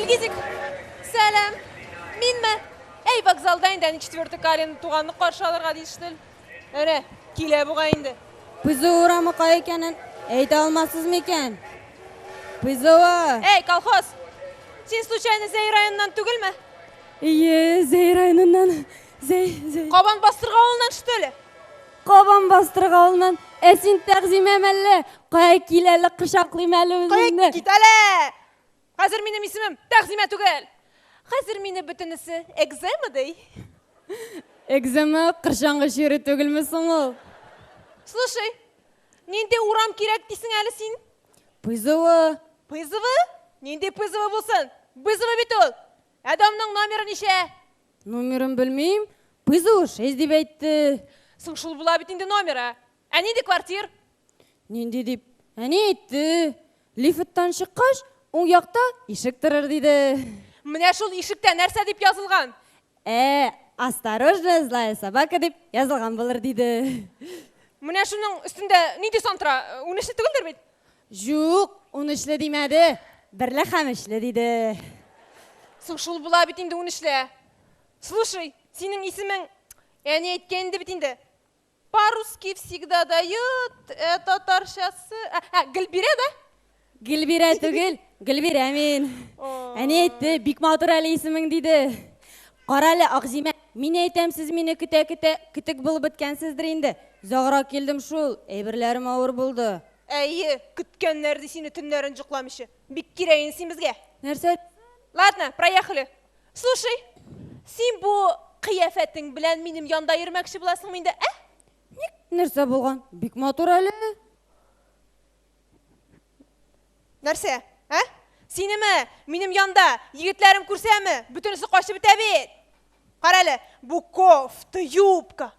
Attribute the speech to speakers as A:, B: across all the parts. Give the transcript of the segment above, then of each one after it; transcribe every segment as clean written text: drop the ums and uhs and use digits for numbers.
A: Илгизик, сәлам. Минме? Әй, вокзалда инде әни четвертый Калин туганны каршы алырга диештел. Әнә, килә бугай инде.
B: Пызы урамы кая икәнен әйтә алмассыз микән? Пызова!
A: Әй, колхоз! Син случайно Зәй районыннан түгелме?
B: Ие, Зәй районыннан. Зәй, Зәй.
A: Кабан бастырга авылыннан что ли?
B: Кабан бастырга авылыннан. Ә син Тәгъзимә мәллә? Кая кил әле, кочаклыйм әле үзеңне.
A: Кая кит әле! Хәзер минем исемем Тәгъзимә түгел. Хәзер мине бөтенесе Экзема ди.
B: Экзема кырчаңгы чире түгелме соң ул?
A: Слушай, нинди урам кирәк дисең әле син?
B: Пызовы.
A: Пызовы? Нинди Пызовы булсын? Бызовы бит ул. Ә домның номеры ничә?
B: Номерын белмим. Пызовы 6 дип әйтте.
A: Соң шул була бит инде номеры. Ә нинди квартир?
B: Нинди дип? Әни әйтте. Лифттан чыккач, уң якта ишек торыр диде.
A: Менә шул ишектә нәрсә дип язылган?
B: Ә, осторожно, злая собака дип язылган булыр диде.
A: Менә шуның өстендә нинди сан тора? Унөчле түгелдер бит?
B: Җук, унөчле димәде. Берле һәм өчле диде.
A: Соң шул була бит инде унөчле. Слушай, синең исемең әни әйткән инде бит инде. По-русски всегда дает, ә татарчасы... Ә, ә, Гөлбирә, да?
B: Гөлбирә түгел, Гөлбирә мин. Әни әйтте, бик матур әле исемең, диде. Кара әле, Акзимә, мин әйтәм, сез мине көтә-көтә көтек булып беткәнсездер инде. Озаграк килдем шул, әйберләрем авыр булды.
A: Әйе, көткәннәр ди сине төннәрен җокламыйча. Бик кирәк инде син безгә.
B: Нәрсә?
A: Ладно, проехали. Слушай, син бу кыяфәтең белән минем янда йөрмәкче буласыңмы инде, ә?
B: Ник, нәрсә булган? Бик матур әле.
A: Нәрсә, ә? Синеме? Минем янда егетләрем күрсәме, бөтенесе качып бетә бит. Кара әле, бу кофта, юбка.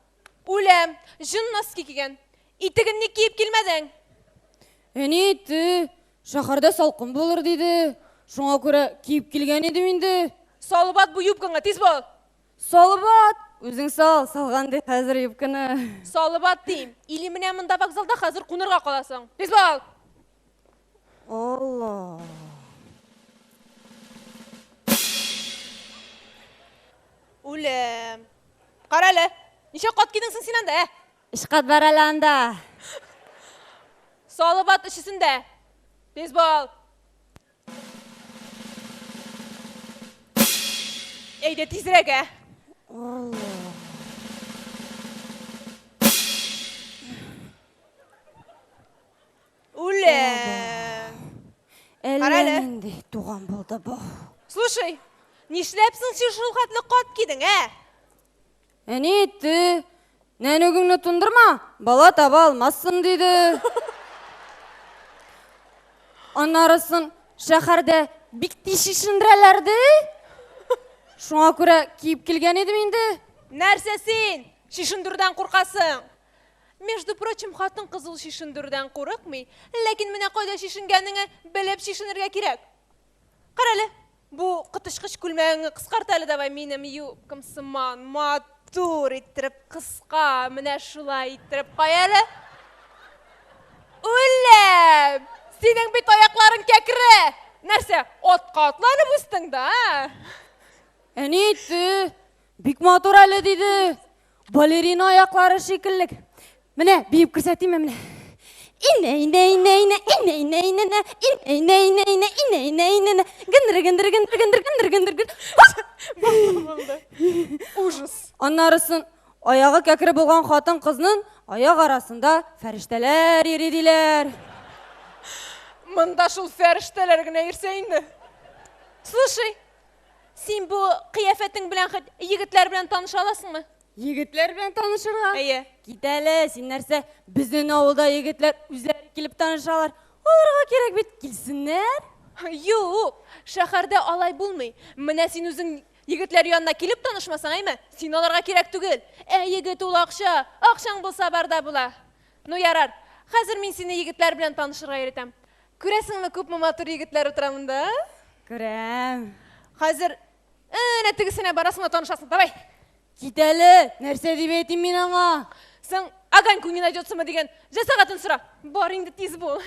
A: Үләм, җон носки кигән. Итеген ник киеп килмәдең?
B: Әни әйтте, Шәһәрдә салкын булыр, диде. Шуңа күрә киеп килгән идем инде.
A: Салып ат бу юбкаңны, тиз бул!
B: Салып ат! Үзең сал, салган ди хәзер юбканы.
A: Салып ат дим. Или менә монда вокзалда хәзер кунырга каласың. Тиз бул!
B: Алла.
A: Үләм. Кара әле, ничә кат кидең соң син анда, ә?
B: Өч кат бар әле анда.
A: Салып ат өчесен дә. Тиз бул. Әйдә тизрәк, ә.
B: Алла.
A: Үләм.
B: Әллә нинди туган булды бу.
A: Слушай, нишләп соң син шул хәтле кат кидең, ә?
B: Әни әйтте, нәнүгеңне тундырма, бала таба алмассың, диде. Аннарысын шәһәрдә бик тиз шешендерәләр, ди. Шуңа күрә киеп килгән идем инде.
A: Нәрсә син? Шешендерүдән куркасың? Между прочим, хатын-кыз ул шешендерүдән курыкмый, ләкин менә кайда шешенгәнеңе белеп шешенергә кирәк. Карале, бу коточкыч күлмәгеңне кыскарт әле давай, минем юбкам сыман, матур иттереп кыска, менә шулай иттереп кай әле. Үләм! Синең бит аякларың кәкре! Нәрсә, атка атланып үстең да, а?
B: Әни әйтте, бик матур әле, диде. Балерина аяклары шикелле. Менә, биеп күрсәтимме, менә. Инә, инә, инә, инә, инә, инә, инә, инә, инә, инә, инә, инә, инә, инә, инә, гындыр, гындыр, гындыр, гындыр, гындыр, гындыр, гындыр.
A: Булды, булды. Ужас.
B: Аннарысын аягы кәкре булган хатын-кызның аяк арасында фәрештәләр йөри диләр.
A: Монда шул фәрештәләр генә йөрсә инде. Слушай, Син бу кыяфәтең белән хет егетләр белән таныша аласыңмы?
B: Егетләр белән танышырга?
A: Әйе.
B: Кит әле, син нәрсә, безнең авылда егетләр үзләре килеп танышалар. Аларга кирәк бит, килсеннәр.
A: Юк, шәһәрдә алай булмый. Менә син үзең егетләр янына килеп танышмасаң, әйме, син аларга кирәк түгел. Ә егет ул акча, акчаң булса бар да була. Ну ярар, хәзер мин сине егетләр белән танышырга өйрәтәм. Күрәсеңме, күпме матур егетләр утыра монда, а?
B: Күрәм.
A: Хәзер әнә тегесенә барасың да танышасың. Давай.
B: Кит әле, нәрсә дип әйтим мин аңа?
A: Соң огоньку не найдется дигән җәсәгатен сора. Бар инде тиз бул.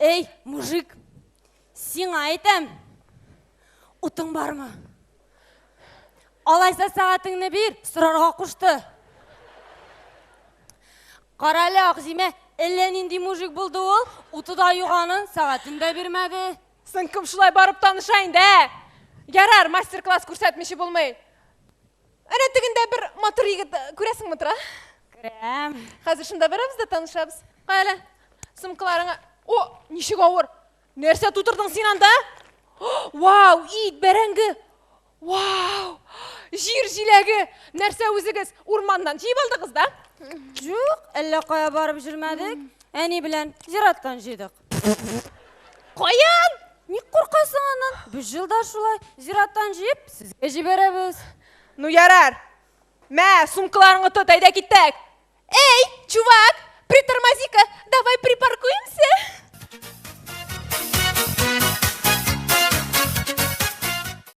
B: Эй, мужик, сиңа әйтәм. Утың бармы? Алайса сәгатеңне бир, сорарга кушты. Карале, Акзимә, әллә нинди мужик булды ул, уты да юк аның, сәгатен дә бирмәде.
A: Соң кем шулай барып таныша инде, ә? Ярар, мастер-класс күрсәтмичә булмый. Әнә тегендә бер матур егет э, күрәсеңме тора?
B: Күрәм.
A: Хәзер шунда барабыз да танышабыз. Кая әле, сумкаларыңа. О, ничек авыр. Нәрсә тутырдың син анда? Вау, ит, бәрәңге. Вау! Җир җиләге! Нәрсә үзегез урманнан җыеп алдыгыз да?
B: Юк, әллә кая барып җөрмәдек. Әни белән зираттан җыйдык.
A: Каян?
B: Ник куркасың аннан? Без ел да шулай зираттан җыеп, сезгә җибәрәбез.
A: Ну ярар. Мә, сумкаларыңны тот, әйдә киттек. Эй, чувак, притормози-ка, давай при...